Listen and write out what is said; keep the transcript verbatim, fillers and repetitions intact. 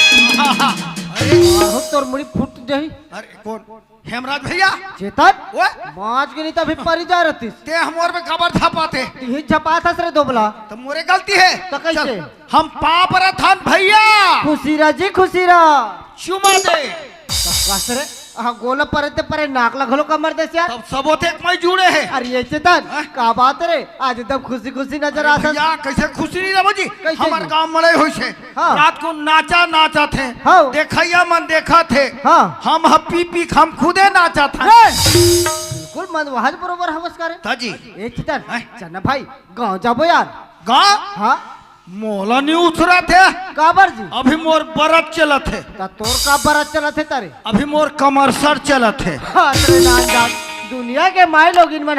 अरे, आहो, तोर मुड़ी फूट जाही। अरे, कोन? हेमराज भैया। चेतन, ओए। मांज के नहीं त अभी परी जा रहतीस। ते हमर में काबर झपाथे? तिही झपाथस रे दोबला। त मोरे गलती हे। त कइसे? चल, हम पाप रथन भैया। खुशी रह जी, खुशी रह। चुमा दे। त कस रे? हाँ, गोला परे ते परे नाक ला घलो कमर देस यार। तब सबो ते एक मई जुड़े हे। अरे ये चेतन, हाँ? का बात रे? आज एकदम खुशी खुशी नजर अरे आथस। भैया, कइसे खुशी नहीं रहबो जी? कइसे हमर जी? गांव मड़ई होइस हे। हाँ। रात को नाचा नाचथे। हाँ। देखइया मन देखथे। हाँ। हम ह पी पी के हम खुदे नाचथन। ए! बिल्कुल मन वहाज बरोबर हवस करे। त जी। ए चेतन, हैं? चल ना भाई, गांव जाबो यार। गांव? हाँ। मोला नहीं उछरत हे। काबर जी? अभी मोर बरत चलत हे। त तोर का बरत चलत हे तारे? अभी मोर कमरसर चलत हे। हाँ, तेरे नाम जान। दुनिया के माई लोगिन मन